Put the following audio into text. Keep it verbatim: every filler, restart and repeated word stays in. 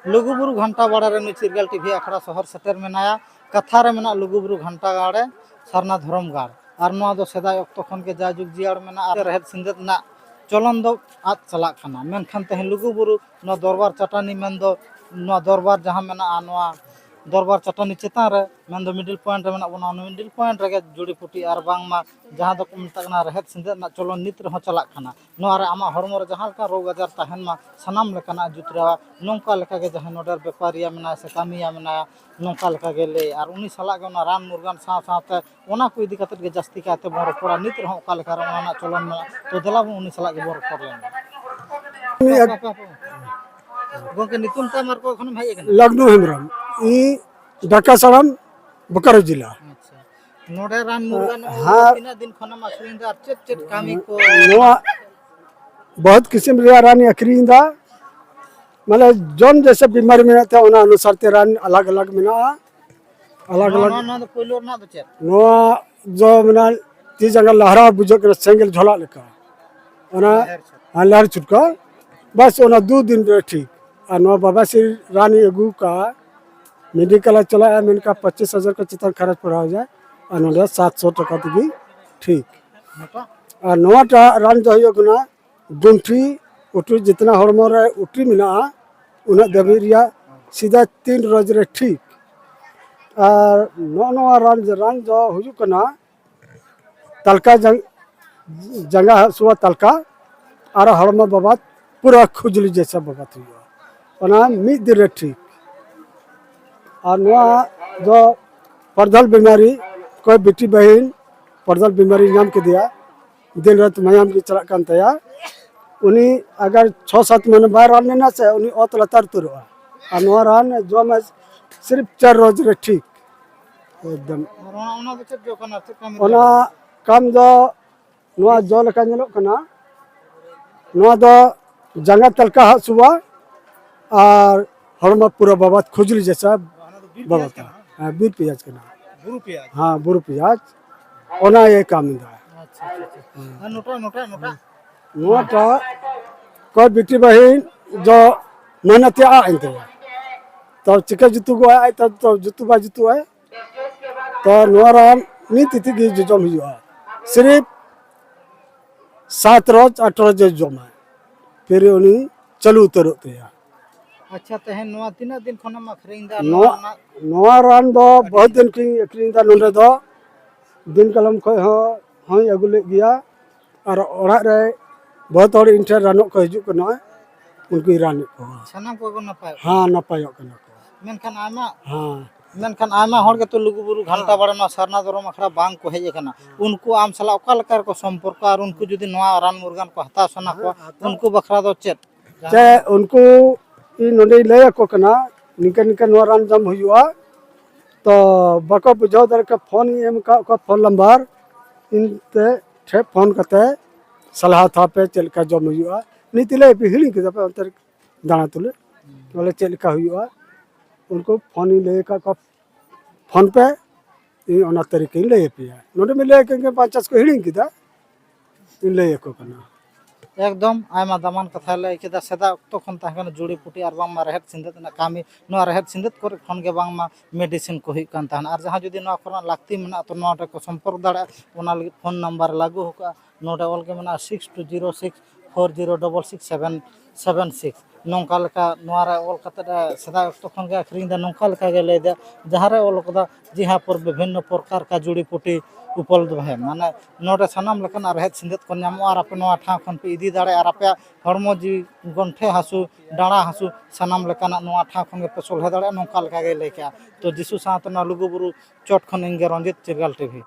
ᱞᱩᱜᱩᱵᱩᱨᱩ ᱜᱷᱟᱱᱴᱟ ᱵᱟᱲᱮ ᱨᱮ ᱱᱩᱭ ᱪᱤᱨᱜᱟᱹᱞ ᱴᱤᱵᱷᱤ ᱟᱠᱷᱲᱟ ᱥᱚᱦᱚᱨ ᱥᱮᱴᱮᱨ ᱢᱮᱱᱟᱭᱟ᱾ ᱠᱟᱛᱷᱟ ᱨᱮ ᱢᱮᱱᱟᱜ ᱞᱩᱜᱩᱵᱩᱨᱩ ᱜᱷᱟᱱᱴᱟ ᱜᱟᱲ ᱨᱮ ᱥᱟᱨᱱᱟ ᱫᱷᱚᱨᱚᱢ ᱜᱟᱲ, ᱟᱨ ᱱᱚᱣᱟ ᱫᱚ ᱥᱮᱫᱟᱭ ᱚᱠᱛᱚ ᱠᱷᱚᱱ ᱜᱮ ᱡᱟᱭᱡᱩᱜᱽ ᱡᱤᱭᱟᱲ ᱢᱮᱱᱟᱜᱼᱟ᱾ ᱨᱮᱦᱮᱫ ᱥᱮᱸᱫᱮᱫ ᱨᱮᱱᱟᱜ ᱪᱚᱞᱚᱱ ᱫᱚ ᱟᱫ ᱪᱟᱞᱟᱜ ᱠᱟᱱᱟ, ᱢᱮᱱᱠᱷᱟᱱ ᱛᱮᱦᱮᱧ ᱞᱩᱜᱩᱵᱩᱨᱩ ᱱᱚᱣᱟ ᱫᱚᱨᱵᱟᱨ ᱪᱟᱹᱴᱟᱹᱱᱤ ᱢᱮᱱᱫᱚ ᱱᱚᱣᱟ ᱫᱚᱨᱵᱟᱨ ᱡᱟᱦᱟᱸ ᱢᱮᱱᱟᱜᱼᱟ, ᱱᱚᱣᱟ ᱫᱚᱨᱵᱟᱨ ᱪᱟᱹᱴᱟᱹᱱᱤ ᱪᱮᱛᱟᱱ ᱨᱮ ᱢᱮᱱᱫᱚ ᱢᱤᱰᱤᱞ ᱯᱚᱭᱮᱱᱴ ᱨᱮ ᱢᱮᱱᱟᱜ ᱵᱚᱱᱟ, ᱚᱱᱟ ᱢᱤᱰᱤᱞ ᱯᱚᱭᱮᱱᱴ ᱨᱮᱜᱮ ᱡᱩᱲᱤ ᱯᱩᱴᱤ ᱟᱨ ᱵᱟᱝᱢᱟ ᱡᱟᱦᱟᱸ ᱫᱚᱠᱚ ᱢᱮᱛᱟᱜ ᱠᱟᱱᱟ ᱨᱮᱦᱮᱫ ᱥᱮᱸᱫᱮᱫ ᱨᱮᱱᱟᱜ ᱪᱚᱞᱚᱱ ᱱᱤᱛ ᱨᱮᱦᱚᱸ ᱪᱟᱞᱟᱜ ᱠᱟᱱᱟ᱾ ᱱᱚᱣᱟ ᱨᱮ ᱟᱢᱟᱜ ᱦᱚᱲᱢᱚ ᱨᱮ ᱡᱟᱦᱟᱸ ᱞᱮᱠᱟ ᱨᱳᱜᱽ ᱟᱡᱟᱨ ᱛᱟᱦᱮᱱ ᱢᱟ, ᱥᱟᱱᱟᱢ ᱞᱮᱠᱟᱱᱟᱜ ᱡᱩᱛᱨᱟᱹᱣᱟ, ᱱᱚᱝᱠᱟ ᱞᱮᱠᱟᱜᱮ ᱡᱟᱦᱟᱸᱭ ᱱᱚᱰᱮ ᱵᱮᱯᱟᱨᱤᱭᱟᱹ ᱢᱮᱱᱟᱭᱟ ᱥᱮ ᱠᱟᱹᱢᱤᱭᱟᱹ ᱢᱮᱱᱟᱭᱟ, ᱱᱚᱝᱠᱟ ᱞᱮᱠᱟᱜᱮ ᱞᱟᱹᱭ᱾ ᱟᱨ ᱩᱱᱤ ᱥᱟᱞᱟᱜ ᱜᱮ ᱚᱱᱟ ᱨᱟᱱ ᱢᱩᱨᱜᱟᱱ ᱥᱟᱶ ᱥᱟᱶᱛᱮ ᱚᱱᱟ ᱠᱚ ᱤᱫᱤ ᱠᱟᱛᱮᱫ ᱜᱮ ᱡᱟᱹᱥᱛᱤ ᱠᱟᱭᱛᱮ ᱵᱚᱱ ᱨᱚᱯᱚᱲᱟ᱾ ᱱᱤᱛ ᱨᱮᱦᱚᱸ ᱚᱠᱟ ᱞᱮᱠᱟ ᱨᱮ ᱚᱱᱟ ᱨᱮᱱᱟᱜ ᱪᱚᱞᱚᱱ ᱢᱮᱱᱟᱜᱼᱟ, ᱛᱚ ᱫᱮᱞᱟ ᱵᱚᱱ ᱩᱱᱤ ᱥᱟᱞᱟᱜ ᱜᱮᱵᱚᱱ ᱨᱚᱯᱚᱲ ᱞᱮᱱ ᱜᱮ᱾ ᱢᱤᱫ ᱜᱚᱝᱠᱮ, ᱧᱩᱛᱩᱢ ᱛᱟᱢ ᱟᱨ ᱚᱠᱟ ᱠᱷᱚᱱᱮᱢ ᱦᱮᱡ ᱟᱠᱟᱱᱟ? ᱞᱚᱠᱷᱱᱚ ᱦᱮᱢᱵᱨᱚᱢ, ᱤᱧ ᱰᱷᱟᱠᱟ ᱥᱟᱲᱟᱢ, ᱵᱳᱠᱟᱨᱳ ᱡᱮᱞᱟ᱾ ᱟᱪᱪᱷᱟ, ᱱᱚᱰᱮ ᱨᱟᱱ ᱢᱩᱨᱜᱟᱹᱱ ᱦᱮᱸ᱾ ᱛᱤᱱᱟᱹᱜ ᱫᱤᱱ ᱠᱷᱚᱱᱮᱢ ᱟᱹᱠᱷᱨᱤᱧ ᱮᱫᱟ ᱟᱨ ᱪᱮᱫ ᱪᱮᱫ ᱠᱟᱹᱢᱤ ᱠᱚ? ᱱᱚᱣᱟ ᱵᱚᱦᱩᱛ ᱠᱤᱥᱤᱢ ᱨᱮᱭᱟᱜ ᱨᱟᱱ ᱤᱧ ᱟᱹᱠᱷᱨᱤᱧ ᱮᱫᱟ, ᱢᱟᱱᱮ ᱡᱚᱱ ᱡᱮᱥᱮ ᱵᱤᱢᱟᱨᱤ ᱢᱮᱱᱟᱜ ᱛᱟᱭᱟ, ᱚᱱᱟ ᱚᱱᱩᱥᱟᱨ ᱛᱮ ᱨᱟᱱ ᱟᱞᱟᱜᱽ ᱟᱞᱟᱜᱽ ᱢᱮᱱᱟᱜᱼᱟ᱾ ᱟᱞᱟᱜᱽ ᱱᱚᱣᱟ, ᱟᱞᱟᱜᱽ᱾ ᱱᱚᱣᱟ, ᱱᱚᱣᱟ ᱫᱚ ᱯᱳᱭᱞᱳ ᱨᱮᱱᱟᱜ ᱫᱚ ᱪᱮᱫ? ᱱᱚᱣᱟ ᱫᱚ ᱢᱮᱱᱟ ᱛᱤ ᱡᱟᱸᱜᱟ ᱞᱟᱦᱨᱟ ᱵᱩᱡᱷᱟᱹᱜ ᱠᱟᱱᱟ, ᱥᱮᱸᱜᱮᱞ ᱡᱷᱚᱞᱟᱜ ᱞᱮᱠᱟ᱾ ᱚᱱᱟ ᱞᱟᱦᱮᱨ ᱪᱷᱩᱴᱠᱟᱹ᱾ ᱦᱮᱸ, ᱞᱟᱦᱮᱨ ᱪᱷᱩᱴᱠᱟᱹ᱾ ᱵᱟᱥ ᱚᱱᱟ ᱫᱩ ᱫᱤᱱ ᱨᱮ ᱴᱷᱤᱠ᱾ ᱟᱨ ᱱᱚᱣᱟ ᱵᱟᱵᱟᱥᱤᱨ ᱨᱟᱱᱤᱧ ᱟᱹᱜᱩ ᱠᱟᱜᱼᱟ, ᱢᱮᱰᱤᱠᱮᱞ ᱮ ᱪᱟᱞᱟᱜᱼᱟ, ᱢᱮᱱᱠᱷᱟᱱ ᱯᱚᱸᱪᱤᱥ ᱦᱟᱡᱟᱨ ᱠᱷᱚᱱ ᱪᱮᱛᱟᱱ ᱠᱷᱚᱨᱚᱪ ᱯᱟᱲᱟᱣ ᱟᱡᱟ᱾ ᱟᱨ ᱱᱚᱰᱮ ᱥᱟᱛᱥᱚ ᱴᱟᱠᱟ ᱛᱮᱜᱮ ᱴᱷᱤᱠ᱾ ᱟᱨ ᱱᱚᱣᱟᱴᱟᱜ ᱨᱟᱱ ᱫᱚ ᱦᱩᱭᱩᱜ ᱠᱟᱱᱟ ᱜᱩᱱᱴᱷᱤ ᱩᱴᱤ, ᱡᱤᱛᱱᱟ ᱦᱚᱲᱢᱚ ᱨᱮ ᱩᱴᱤ ᱢᱮᱱᱟᱜᱼᱟ, ᱩᱱᱟᱹᱜ ᱫᱷᱟᱹᱵᱤᱡ ᱨᱮᱭᱟᱜ ᱥᱤᱫᱷᱟ ᱛᱤᱱ ᱨᱳᱡᱽ ᱨᱮ ᱴᱷᱤᱠ᱾ ᱟᱨ ᱱᱚᱜᱼᱚ ᱱᱚᱣᱟ ᱨᱟᱱ, ᱨᱟᱱ ᱫᱚ ᱦᱩᱭᱩᱜ ᱠᱟᱱᱟ ᱛᱟᱞᱠᱟ ᱡᱟᱝ-, ᱡᱟᱸᱜᱟ ᱦᱟᱹᱥᱩᱣᱟ ᱛᱟᱞᱠᱟ ᱟᱨ ᱦᱚᱲᱢᱚ ᱵᱟᱵᱟᱫ ᱯᱩᱨᱟᱹ ᱠᱷᱩᱡᱽᱞᱤ ᱡᱮᱭᱥᱟ ᱵᱟᱵᱟᱫ ᱦᱩᱭᱩᱜᱼᱟ, ᱚᱱᱟ ᱢᱤᱫ ᱫᱤᱱ ᱨᱮ ᱴᱷᱤᱠ᱾ ᱟᱨ ᱱᱚᱣᱟ ᱫᱚ ᱯᱟᱨᱫᱷᱟᱞ ᱵᱤᱢᱟᱨᱤ, ᱚᱠᱚᱭ ᱵᱤᱴᱤ ᱵᱟᱹᱦᱤᱱ ᱯᱟᱨᱫᱷᱟᱞ ᱵᱤᱢᱟᱨᱤ ᱧᱟᱢ ᱠᱮᱫᱮᱭᱟ, ᱫᱤᱱ ᱨᱟᱛ ᱢᱟᱭᱟᱢ ᱜᱮ ᱪᱟᱞᱟᱜ ᱠᱟᱱ ᱛᱟᱭᱟ, ᱩᱱᱤ ᱟᱜᱟᱨ ᱪᱷᱚ ᱥᱟᱛ ᱢᱟᱹᱦᱱᱟᱹ ᱵᱟᱭ ᱨᱟᱱ ᱞᱮᱱᱟ ᱥᱮ, ᱩᱱᱤ ᱚᱛ ᱞᱟᱛᱟᱨ ᱩᱛᱟᱹᱨᱚᱜᱼᱟ᱾ ᱟᱨ ᱱᱚᱣᱟ ᱨᱟᱱ ᱡᱚᱢ ᱥᱤᱨᱯ ᱪᱟᱨ ᱨᱳᱡᱽ ᱨᱮ ᱴᱷᱤᱠ ᱮᱠᱫᱚᱢ᱾ ᱟᱨ ᱚᱱᱟ, ᱚᱱᱟ ᱫᱚ ᱪᱮᱫ ᱡᱚ ᱠᱟᱱᱟ? ᱪᱮᱫ ᱠᱟᱹᱢᱤ ᱨᱮ ᱚᱱᱟ ᱞᱟᱜᱟᱜᱼᱟ? ᱠᱟᱢ ᱫᱚ ᱱᱚᱣᱟ ᱡᱚ ᱞᱮᱠᱟ ᱧᱮᱞᱚᱜ ᱠᱟᱱᱟ, ᱱᱚᱣᱟ ᱫᱚ ᱡᱟᱸᱜᱟ ᱛᱟᱞᱠᱟ ᱦᱟᱹᱥᱩᱣᱟ ᱟᱨ ᱦᱚᱲᱢᱚ ᱯᱩᱨᱟᱹ ᱵᱟᱵᱟᱫ ᱠᱷᱩᱡᱽᱞᱤ ᱡᱮᱥᱟ ᱚᱱᱟ ᱫᱚ ᱵᱤᱨ ᱯᱮᱸᱭᱟᱡᱽ ᱵᱟᱵᱟᱫ᱾ ᱠᱟᱱᱟ? ᱦᱮᱸ, ᱵᱤᱨ ᱯᱮᱸᱭᱟᱡᱽ ᱠᱟᱱᱟ᱾ ᱵᱩᱨᱩ ᱯᱮᱸᱭᱟᱡᱽ? ᱦᱮᱸ, ᱵᱩᱨᱩ ᱯᱮᱸᱭᱟᱡᱽ᱾ ᱚᱱᱟ ᱤᱭᱟᱹ ᱠᱟᱹᱢᱤ ᱫᱟ᱾ ᱟᱪᱪᱷᱟ, ᱟᱪᱪᱷᱟ, ᱟᱪᱪᱷᱟ᱾ ᱟᱨ ᱱᱚᱴᱟ, ᱱᱚᱴᱟ, ᱱᱚᱴᱟ? ᱱᱚᱣᱟᱴᱟᱜ ᱠᱚ ᱵᱤᱴᱤ ᱵᱟᱹᱦᱤᱱ ᱡᱚ ᱢᱮᱦᱱᱚᱛᱤᱭᱟᱹ ᱟᱜ ᱮᱱ ᱛᱟᱭᱟ᱾ ᱛᱚ ᱪᱤᱠᱟᱹ ᱡᱩᱛᱩᱜᱚᱜᱼᱟ ᱟᱡ? ᱛᱚ, ᱛᱚ ᱡᱩᱛᱩ ᱵᱟᱭ ᱡᱩᱛᱩᱜᱼᱟ᱾ ᱛᱚ ᱱᱚᱣᱟ ᱨᱟᱱ ᱢᱤᱫ ᱛᱤᱛᱤ ᱜᱮ ᱡᱚᱡᱚᱢ ᱦᱩᱭᱩᱜᱼᱟ᱾ ᱥᱤᱨᱤᱯ ᱥᱟᱛ ᱨᱳᱡᱽ, ᱟᱴ ᱨᱳᱡᱽ ᱮ ᱡᱚᱢᱟ, ᱯᱷᱤᱨ ᱩᱱᱤ ᱪᱟᱹᱞᱩ ᱩᱛᱟᱹᱨᱚᱜ ᱛᱟᱭᱟ᱾ ᱟᱪᱪᱷᱟ, ᱛᱮᱦᱮᱧ ᱱᱚᱣᱟ ᱛᱤᱱᱟᱹᱜ ᱫᱤᱱ ᱠᱷᱚᱱᱮᱢ ᱟᱹᱠᱷᱨᱤᱧ ᱫᱟ? ᱱᱚᱣᱟ, ᱱᱚᱣᱟ ᱨᱮᱱᱟᱜ ᱱᱚᱣᱟ ᱨᱟᱱ ᱫᱚ ᱵᱚᱦᱩᱛ ᱫᱤᱱ ᱠᱷᱚᱱᱤᱧ ᱟᱹᱠᱷᱨᱤᱧ ᱫᱟ ᱱᱚᱰᱮ ᱫᱚ᱾ ᱫᱤᱱ ᱠᱟᱞᱚᱢ ᱠᱷᱚᱱ ᱦᱚᱸ, ᱦᱚᱸᱧ ᱟᱹᱜᱩ ᱞᱮᱫ ᱜᱮᱭᱟ᱾ ᱟᱨ ᱚᱲᱟᱜ ᱨᱮ ᱵᱚᱦᱩᱛ ᱦᱚᱲ ᱤᱧ ᱴᱷᱮᱱ ᱨᱟᱱᱚᱜ ᱠᱚ ᱦᱤᱡᱩᱜ ᱠᱟᱱᱟ, ᱩᱱᱠᱩᱧ ᱨᱟᱱᱮᱫ ᱠᱚᱣᱟ᱾ ᱥᱟᱱᱟᱢ ᱠᱚᱠᱚ ᱱᱟᱯᱟᱭᱚᱜ ᱠᱟᱱᱟ? ᱦᱮᱸ, ᱱᱟᱯᱟᱭᱚᱜ ᱠᱟᱱᱟ ᱠᱚ᱾ ᱢᱮᱱᱠᱷᱟᱱ ᱟᱭᱢᱟ, ᱦᱮᱸ᱾ ᱢᱮᱱᱠᱷᱟᱱ ᱟᱭᱢᱟ ᱦᱚᱲ ᱜᱮᱛᱚ ᱞᱩᱜᱩᱵᱩᱨᱩ ᱜᱷᱟᱱᱴᱟ ᱦᱮᱸ᱾ ᱵᱟᱲᱮ ᱱᱚᱣᱟ ᱥᱟᱨᱱᱟ ᱫᱷᱚᱨᱚᱢ ᱟᱠᱷᱲᱟ ᱵᱟᱝ ᱠᱚ ᱦᱮᱡ ᱟᱠᱟᱱᱟ᱾ ᱦᱮᱸ᱾ ᱩᱱᱠᱩ ᱟᱢ ᱥᱟᱞᱟᱜ ᱚᱠᱟ ᱞᱮᱠᱟ ᱨᱮᱠᱚ ᱥᱚᱢᱯᱚᱨᱠᱚ, ᱟᱨ ᱩᱱᱠᱩ ᱡᱩᱫᱤ ᱱᱚᱣᱟ ᱨᱟᱱ ᱢᱩᱨᱜᱟᱹᱱ ᱠᱚ ᱦᱟᱛᱟᱣ ᱥᱟᱱᱟ ᱠᱚᱣᱟ, ᱦᱮᱸ, ᱦᱟᱛᱟᱣ᱾ ᱩᱱᱠᱩ ᱵᱟᱠᱷᱨᱟ ᱫᱚ ᱪᱮᱫ? ᱪᱮ ᱩᱱᱠᱩ ᱤᱧ ᱱᱚᱰᱮᱧ ᱞᱟᱹᱭ ᱟᱠᱚ ᱠᱟᱱᱟ, ᱱᱤᱝᱠᱟᱹ ᱱᱤᱝᱠᱟᱹ ᱱᱚᱣᱟ ᱨᱟᱱ ᱡᱚᱢ ᱦᱩᱭᱩᱜᱼᱟ᱾ ᱛᱚ ᱵᱟᱠᱚ ᱵᱩᱡᱷᱟᱹᱣ ᱫᱟᱲᱮ ᱠᱟᱜ, ᱯᱷᱳᱱ ᱤᱧ ᱮᱢ ᱟᱠᱟᱫ ᱠᱚᱣᱟ, ᱯᱷᱳᱱ ᱱᱟᱢᱵᱟᱨ, ᱤᱧ ᱛᱮ ᱴᱷᱮᱡ ᱯᱷᱳᱱ ᱠᱟᱛᱮ ᱥᱟᱞᱦᱟ ᱦᱟᱛᱟᱣ ᱯᱮ, ᱪᱮᱫ ᱞᱮᱠᱟ ᱡᱚᱢ ᱦᱩᱭᱩᱜᱼᱟ᱾ ᱱᱤᱛ ᱞᱟᱹᱭ ᱯᱮ, ᱦᱤᱲᱤᱧ ᱠᱮᱫᱟ ᱯᱮ ᱚᱱᱛᱮ ᱨᱮ ᱫᱟᱬᱟ ᱛᱩᱞᱩᱡ, ᱵᱚᱞᱮ ᱪᱮᱫ ᱞᱮᱠᱟ ᱦᱩᱭᱩᱜᱼᱟ᱾ ᱩᱱᱠᱩ ᱯᱷᱳᱱ ᱤᱧ ᱞᱟᱹᱭ ᱟᱠᱟᱫ ᱠᱚᱣᱟ, ᱯᱷᱳᱱ ᱯᱮ, ᱤᱧ ᱚᱱᱟ ᱛᱟᱹᱨᱤᱠᱷ ᱤᱧ ᱞᱟᱹᱭ ᱟᱯᱮᱭᱟ᱾ ᱱᱚᱰᱮ ᱢᱟ ᱞᱟᱹᱭ ᱟᱠᱟᱫ ᱜᱮ, ᱯᱚᱧᱪᱟᱥ ᱠᱚ ᱦᱤᱲᱤᱧ ᱠᱮᱫᱟ, ᱤᱧ ᱞᱟᱹᱭ ᱟᱠᱚ ᱠᱟᱱᱟ᱾ ᱮᱠᱫᱚᱢ ᱟᱭᱢᱟ ᱫᱟᱢᱟᱱ ᱠᱟᱛᱷᱟᱭ ᱞᱟᱹᱭ ᱠᱮᱫᱟ᱾ ᱥᱮᱫᱟᱭ ᱚᱠᱛᱚ ᱠᱷᱚᱱ ᱛᱟᱦᱮᱸ ᱠᱟᱱᱟ ᱡᱩᱲᱤ ᱯᱩᱴᱤ ᱟᱨ ᱵᱟᱝᱢᱟ ᱨᱮᱦᱮᱫ ᱥᱤᱸᱫᱮᱫ ᱨᱮᱱᱟᱜ ᱠᱟᱹᱢᱤ᱾ ᱱᱚᱣᱟ ᱨᱮᱦᱮᱫ ᱥᱤᱸᱫᱮᱫ ᱠᱚᱨᱮ ᱠᱷᱚᱱ ᱜᱮ ᱵᱟᱝᱢᱟ ᱢᱮᱰᱤᱥᱤᱱ ᱠᱚ ᱦᱩᱭᱩᱜ ᱠᱟᱱ ᱛᱟᱦᱮᱱᱟ᱾ ᱟᱨ ᱡᱟᱦᱟᱸ ᱡᱩᱫᱤ ᱱᱚᱣᱟ ᱠᱚᱨᱮᱱᱟᱜ ᱞᱟᱹᱠᱛᱤ ᱢᱮᱱᱟᱜᱼᱟ, ᱛᱚ ᱱᱚᱣᱟ ᱨᱮᱠᱚ ᱥᱚᱢᱯᱚᱨᱠ ᱫᱟᱲᱮᱭᱟᱜᱼᱟ᱾ ᱚᱱᱟ ᱞᱟᱹᱜᱤᱫ ᱯᱷᱳᱱ ᱱᱟᱢᱵᱟᱨ ᱞᱟᱹᱜᱩ ᱟᱠᱟᱫᱼᱟ, ᱱᱚᱰᱮ ᱚᱞ ᱜᱮ ᱢᱮᱱᱟᱜᱼᱟ, six two zero six four zero double six seven seven six᱾ ᱱᱚᱝᱠᱟ ᱞᱮᱠᱟ ᱱᱚᱣᱟ ᱨᱮ ᱚᱞ ᱠᱟᱛᱮᱫ ᱮ ᱥᱮᱫᱟᱭ ᱚᱠᱛᱚ ᱠᱷᱚᱱ ᱜᱮ ᱟᱹᱠᱷᱨᱤᱧ ᱮᱫᱟ, ᱱᱚᱝᱠᱟ ᱞᱮᱠᱟ ᱜᱮ ᱞᱟᱹᱭ ᱮᱫᱟ᱾ ᱡᱟᱦᱟᱸ ᱨᱮ ᱚᱞ ᱠᱟᱫᱟ, ᱡᱤ ᱦᱟᱸ ᱯᱚᱨ ᱵᱤᱵᱷᱤᱱᱱᱚ ᱯᱨᱚᱠᱟᱨ ᱠᱟ ᱡᱩᱲᱤ ᱯᱩᱴᱤ ᱩᱯᱚᱞᱚᱵᱫᱷ ᱦᱮ, ᱢᱟᱱᱮ ᱱᱚᱰᱮ ᱥᱟᱱᱟᱢ ᱞᱮᱠᱟᱱᱟᱜ ᱨᱮᱦᱮᱫ ᱥᱤᱸᱫᱮᱫ ᱠᱚ ᱧᱟᱢᱚᱜᱼᱟ, ᱟᱨ ᱟᱯᱮ ᱱᱚᱣᱟ ᱴᱷᱟᱶ ᱠᱷᱚᱱ ᱯᱮ ᱤᱫᱤ ᱫᱟᱲᱮᱭᱟᱜᱼᱟ, ᱟᱨ ᱟᱯᱮᱭᱟᱜ ᱦᱚᱲᱢᱚ ᱡᱤᱣᱤ, ᱜᱚᱱᱴᱷᱮ ᱦᱟᱹᱥᱩ, ᱰᱟᱸᱰᱟ ᱦᱟᱹᱥᱩ, ᱥᱟᱱᱟᱢ ᱞᱮᱠᱟᱱᱟᱜ ᱱᱚᱣᱟ ᱴᱷᱟᱶ ᱠᱷᱚᱱ ᱜᱮᱯᱮ ᱥᱚᱞᱦᱮ ᱫᱟᱲᱮᱭᱟᱜᱼᱟ, ᱱᱚᱝᱠᱟ ᱞᱮᱠᱟ ᱜᱮᱭ ᱞᱟᱹᱭ ᱠᱮᱜᱼᱟ᱾ ᱛᱚ ᱡᱤᱥᱩ ᱥᱟᱶᱛᱮ ᱱᱚᱣᱟ ᱞᱩᱜᱩᱵᱩᱨᱩ ᱪᱚᱴ ᱠᱷᱚᱱ ᱤᱧ ᱜᱮ ᱨᱚᱧᱡᱤᱛ ᱪᱤᱨᱜᱟᱞ ᱴᱤᱵᱷᱤ᱾